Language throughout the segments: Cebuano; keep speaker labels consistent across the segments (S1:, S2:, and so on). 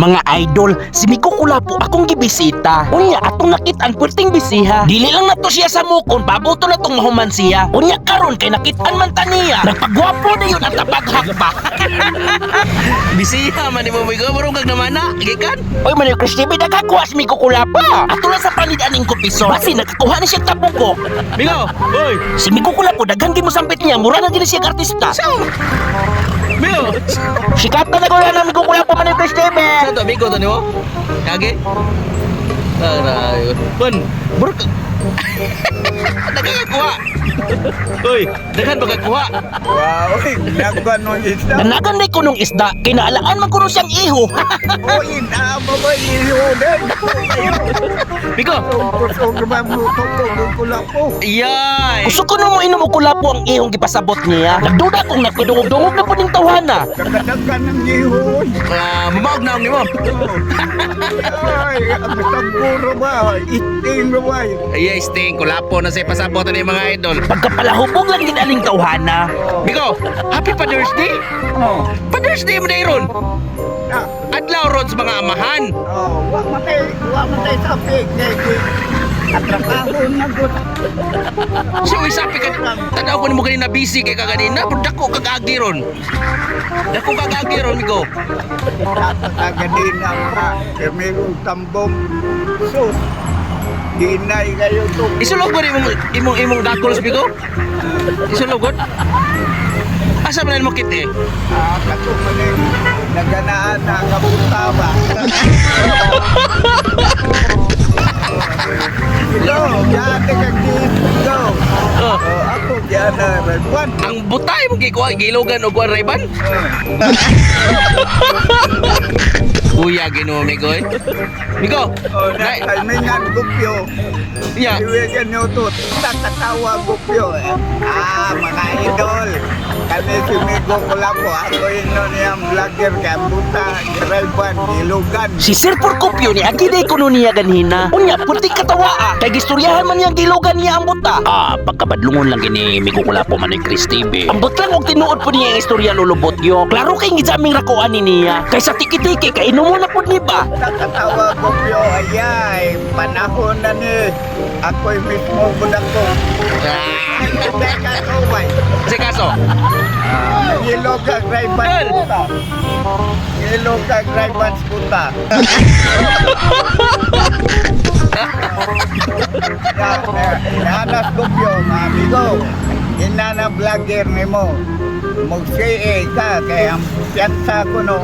S1: Mga idol, si Migo Kulapo akong gibisita. Unya, atong nakitaan perting bisiha. Dili lang nato siya sa mukon, pabuto na tong mahuman siya. Unya karon kay nakitaan man ta niya. Nagpagwapo na yun ang tabaghak ba.
S2: Bisiha man nimo, Migo, marong kag namana, gikan.
S1: Oy, Manoy Chris TV, nakakuha si Migo Kulapa. Ato lang sa panid aning kupiso. Basi nakakuha ni siya tabuko.
S2: Migo, oy.
S1: Si Migo Kulapo, daghan gid mo sampit niya, mura na gid siya og artista.
S2: Migo.
S1: Sikat na nagula na Migo Kulapo, Manoy Chris TV.
S2: Sa to Migo to nimo? Kage? Aray. Kun, burk. Daghan ka kuha. Oy, daghan ba ka kuha?
S3: Wow, nagkan nung isda.
S1: Nanagan na kunong isda, kinaalaan man kuno siyang iho.
S3: Oy, naama ba iyo din?
S2: Migo.
S3: Kusog ba mo ko kulapo?
S2: Yay.
S1: Gusto ko mo inom og kulapo ang ihong gipasabot niya. Nagduda kong nagkadungog-dungog na po ning tawhana.
S3: Nagkadagkan ng iho.
S2: Ah, mamaog na nimo.
S3: Ay, ang taguro ba? Iting ba?
S2: Ay, sting kulapo na sa pasabot ni mga idol.
S1: Pagkapalahubog lang gid aning tawhana.
S2: Migo, happy Father's Day.
S3: Oh,
S2: Father's Day mo na ron.
S3: na.
S2: Adlaw ron sa mga amahan.
S3: Oh, wa man tay sapi kay atrapaho na gud.
S2: So isapi ka, tanaw ko nimo kanina busy kay ka kanina, pero dako kag agi ron. Dako kag agi ron, Migo.
S3: Tagadina pa, mayroong tambong. Sus, dinay kayo to.
S2: Isulog ba imong imong imong goggles, Migo? Isulog god? Asa man mo kit eh?
S3: Ah, kato man eh, naganaan na kapunta ba? Go, gate ka go.
S2: Oh.
S3: Oh, ako gana Ray-Ban.
S2: Ang butay mo gikuha gilogan og kuan Ray-Ban. Kuya Ginoo, Migo eh. Migo.
S3: Oh, na kalmingan gupyo.
S2: Ya.
S3: Iwigan niyo to. Tatatawa gupyo. Ah, mga idol. Kami si Migo Kulapo. Ako yun nun yung vlogger kay Buta, Ray-Ban, Ilugan.
S1: Si Sir Porcupio ni agi day kuno niya ganhina. Unya puti katawa kay gistoryahan man niyang gilogan niya ang buta. Ah, pagkabadlungon lang gini Migo Kulapo, Manoy Chris TV. Ambot lang og tinuod po niya ang istorya lulubot yo. Klaro kay gidaming rakoan ni niya. Kay sa tiki-tiki kay inumo na pud ni ba.
S3: Nakatawa ko pyo, ayay, panahon na ni. Ako'y mismo budak ko.
S2: Ah,
S3: Teka ko, way.
S2: si kaso.
S3: Ngilo ka, Ray-Ban
S2: Tol.
S3: puta. Ngilo ka, Ray-Ban puta. Nanas ko pyo, mga amigo. Ina na vlogger ni mo. Mag-CA ka, kaya ang piyansa ko no.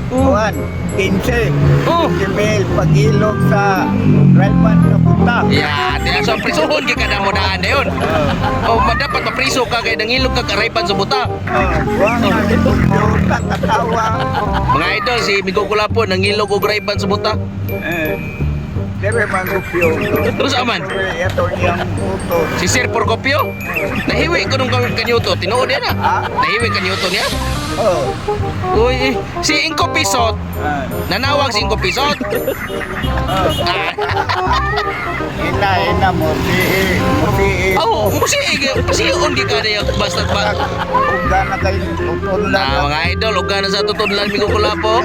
S3: Juan, 15.
S2: Oh.
S3: Gmail, pag-ilog sa Ray-Ban sa puta.
S2: Ya, yeah, so prisuhon kay kada mo daan dayon. Oh, dapat mapriso ka kay nangilog ka karaypan sa buta.
S3: Oh, buwan nga ni Toyota, katawa.
S2: Mga idol, si Migo Kulapo nangilog og rayban sa buta.
S3: Eh, dere mangupyo.
S2: Terus aman?
S3: Ito niyang uto.
S2: Si Sir Porcopio, nahiwi ko nung kanyuto, tinuod yan ah.
S3: Ah?
S2: Nahiwi kanyuto niya.
S3: Oh.
S2: Uy, eh, si Inko Pisot,
S3: Ah,
S2: nanawag si Inko Pisot.
S3: oh.
S2: Ah,
S3: Ina, ina mo, si, mo si,
S2: oh, musig, pasiyon di ka na basta ba.
S3: Uga na kayo, tutun
S2: Na
S3: lang.
S2: mga idol, uga na sa tutudlan Migo Kulapo.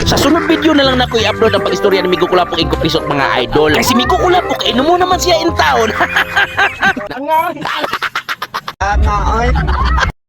S1: Sa sunod video na lang nako i-upload ang pag-istorya ni Migo Kulapo Inko Pisot, mga idol. Kay si Migo Kulapo kay inumo naman siya in town.
S3: Ah, nga, ay.